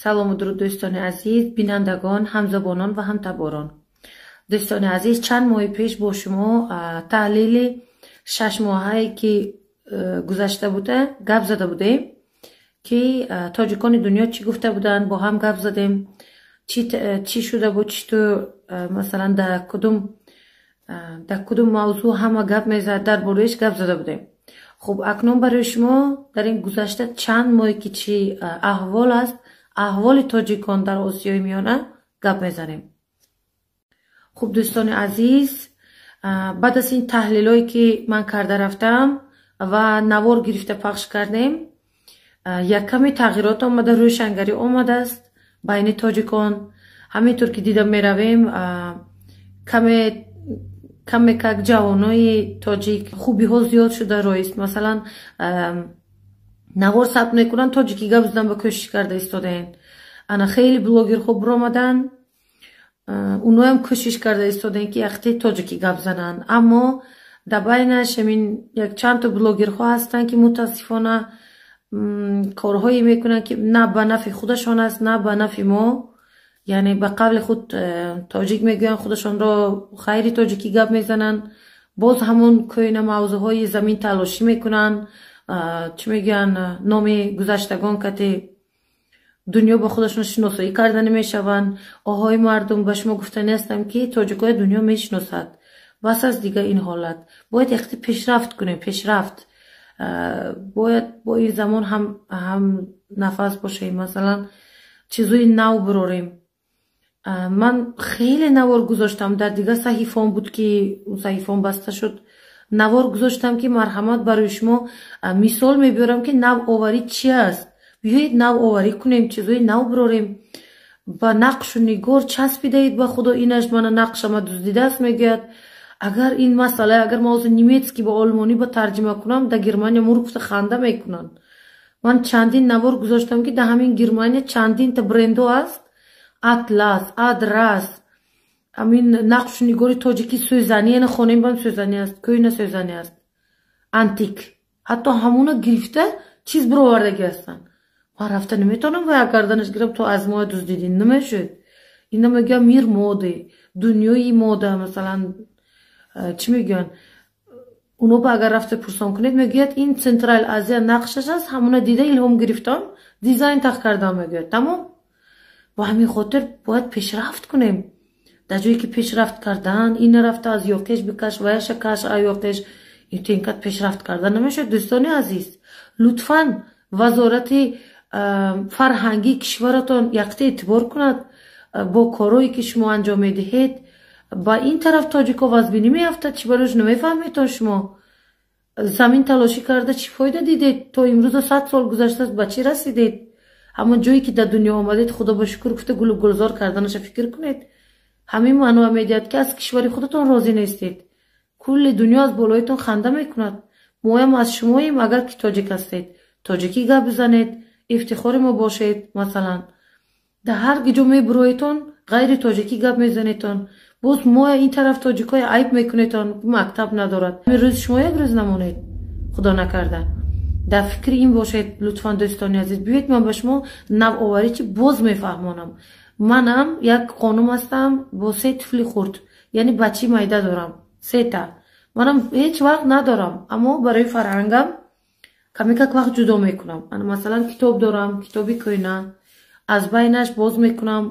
Салому дуруд, дӯстони азиз, бинандагон, ҳамзабонон ва ҳамтаборон. Дӯстони азиз, чанд моҳи пеш бо шумо таҳлили 6 моҳае, ки гузашта буда, гап зада будем, ки тоҷикони дунё чӣ гуфта буданд. Бо ҳам гап задем, чӣ шуда буд, чӣ ту, масалан, дар кудум мавзӯъ ҳама гап мезад, дар бораиш гап зада будем. Хуб, акнун барои шумо дар ин гузашта чанд моҳе, ки чӣ аҳвол аст, аҳволи тоҷикон дар Осиёи Миёна гап мезанем. Хуб, дӯстони азиз, баъд аз ин таҳлилое, ки ман карда рафтам ва навор гирифта пахш кардем, як каме тағйирот омада, рӯшангарӣ омадааст байни тоҷикон. Ҳамин тур, ки дида меравем, каме каме как ҷавонои тоҷик хубиҳо зиёд шуда роист. Масалан, навор сабт мекунанд, тоҷикӣ гап задан ба кӯшиш карда истодаен. Ана хеле блогерҳо биромаданд, уноям кӯшиш карда истодаен, ки яхте тоҷикӣ гап зананд. Аммо дар байнаш ҳамин якчандто блогерҳо ҳастанд, ки мутаассифона корҳое мекунанд, ки на ба нафъи худашон аст, на ба нафъи мо. Яъне, ба қавли худ тоҷик мегӯянд худашонро, хайри тоҷикӣ гап мезананд, боз ҳамон кӯйна мавзӯъҳои замин талошӣ мекунанд. Чӣ мегӯянд, номи гузаштагон кати дунё ба худашон шиносоӣ карда намешаванд. Оҳои мардум, ба шумо гуфтанӣ ҳастам, ки тоҷикои дунё мешиносад. Бас аст дига ин ҳолат. Бояд яхти пешрафт кунем, пешрафт. Бояд бо ин замон ҳам нафас бошем, масалан, чизои нав бирорем. Ман хеле навор гузоштам, дар дигар саҳифаом буд, ки саҳифаом баста шуд. Навор гузоштам, ки марҳамат, барои шумо мисол мебиёрам, ки навоварӣ чи аст. Биёед, навоварӣ кунем, чизои нав бирорем. Ба нақшу нигор часпидаед, ба худо, инаш мана нақшама дуздидааст, мегӯяд. Агар ин масъала, агар ман ҳозир немецкий ба олмонӣ ба тарҷима кунам, дар Германия мургуфта ханда мекунанд. Ман чандин навор гузоштам, ки дар ҳамин Германия чандинта брендо аст: атлас, адрас, ҳамин нақшу нигори тоҷикӣ, сӯзанӣ, яъне хонаи бам сӯзанӣ аст, кӯйна сӯзанӣ аст, антик. Ҳатто ҳамуна гирифта чиз бировардагӣ ҳастанд. Ман рафта наметавонам вая гарданаш гирам, то аз моя дуздидӣ намешуд. Ина мегӯям, мир моды, дунёи мода. Масалан, чӣ мегӯянд, уно ба агар рафта пурсон кунед, мегӯяд, ин Централ Азия нақшаш аст, ҳамуна дида илҳом гирифтам, дизайн тах кардам, мегӯяд. Тамом. Бо ҳамин хотир бояд пешрафт кунем. Дар ҷое ки пешрафт кардан, ина рафта аз ёқеш бикаш, ваяша каш аёқеш, интинкат пешрафт кардан намешавад. Дӯстони азиз, лутфан вазорати фарҳангии кишваратон якта эътибор кунад бо корҳое, ки шумо анҷом медиҳед. Ба ин тараф тоҷико вазбинӣ меафтад. Чӣ барош намефаҳмедтон шумо? Замин талошӣ карда, чӣ фоида дидед? То имрӯза 100 сол гузаштааст, ба чӣ расидед? Ҳамон ҷое, ки дар дунё омадед, худо ба шукр гуфта, гулу гулзор карданаша фикр кунед. Ҳамин маъноа медиҳад, ки аз кишвари худатон розӣ нестед. Кулли дунё аз болоятон ханда мекунад. Моям аз шумоем. Агар ки тоҷик ҳастед, тоҷикӣ гап бизанед, ифтихори мо бошед. Масалан, дар ҳар ҷо мебуроедтон, ғайри тоҷикӣ гап мезанедтон. Боз моя ин тараф тоҷикҳоя айб мекунедтон, мактаб надорад. Рӯзи шумо як рӯз намонед, худо накарда. Дар фикри ин бошед, лутфан, дӯстони азиз. Биёед, ман ба шумо навоварӣ чи боз мефаҳмонам. Манам як хонум ҳастам бо се тифли хурд, яъне бачаи майда дорам сета. Манам ҳеҷ вақт надорам, аммо барои фарҳангам камикак вақт ҷудо мекунам. Ана, масалан, китоб дорам, китоби кӯйна, аз байнаш боз мекунам,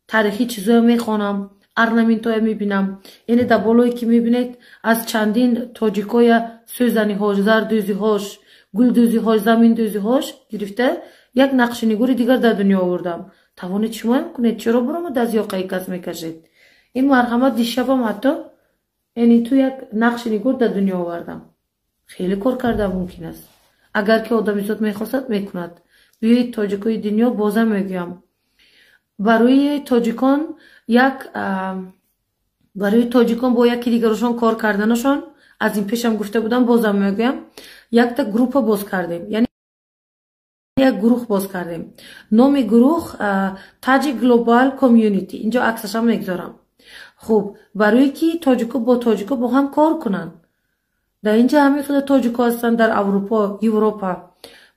таърихи чизоя мехонам, орнаментоя мебинам. Яъне, дар болое, ки мебинед, аз чандин тоҷикоя сӯзаниҳош, зардӯзиҳош, гулдӯзиҳош, заминдӯзиҳош гирифта, як нақшинигори дигар дар дунё овурдам. Тавонед, шумоям кунед. Чаро баромада аз ёқаи кас мекашед? Ин марҳамат, дишабам ҳатто, яъне, ту як нақшинигор дар дунё овардам. Хеле кор карда мумкин аст. Агар ки одамизод мехостад, мекунад. Биёед, тоҷикои дунё, бозам мегӯям, барои тоҷикон як барои тоҷикон бо яки дигарашон кор карданашон, аз ин пешам гуфта будам, бозам мегӯям, якта группа боз кардем, яъне як гурӯҳ боз кардем. Номи гурӯҳ Tajik Global Community. Инҷо аксашам мегузорам. Хуб, барое ки тоҷико бо тоҷико бо ҳам кор кунанд. Дар инҷа ҳамин хеле тоҷико ҳастанд дар Аврупо, Европа.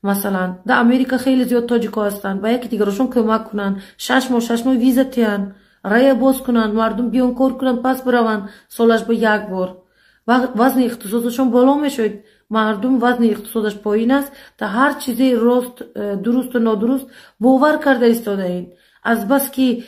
Масалан, дар Америка хеле зиёд тоҷико ҳастанд, ба яке дигарошон кӯмак кунанд, 6 моҳ, 6 моҳ виза тиҳанд, рая боз кунанд, мардум биён, кор кунанд, пас бираванд солаш ба як бор. Вазни иқтисодашон боло мешавад. Мардум вазни иқтисодаш поин аст, та ҳар чизе рост, дурусту нодуруст бовар карда истодаед, азбаски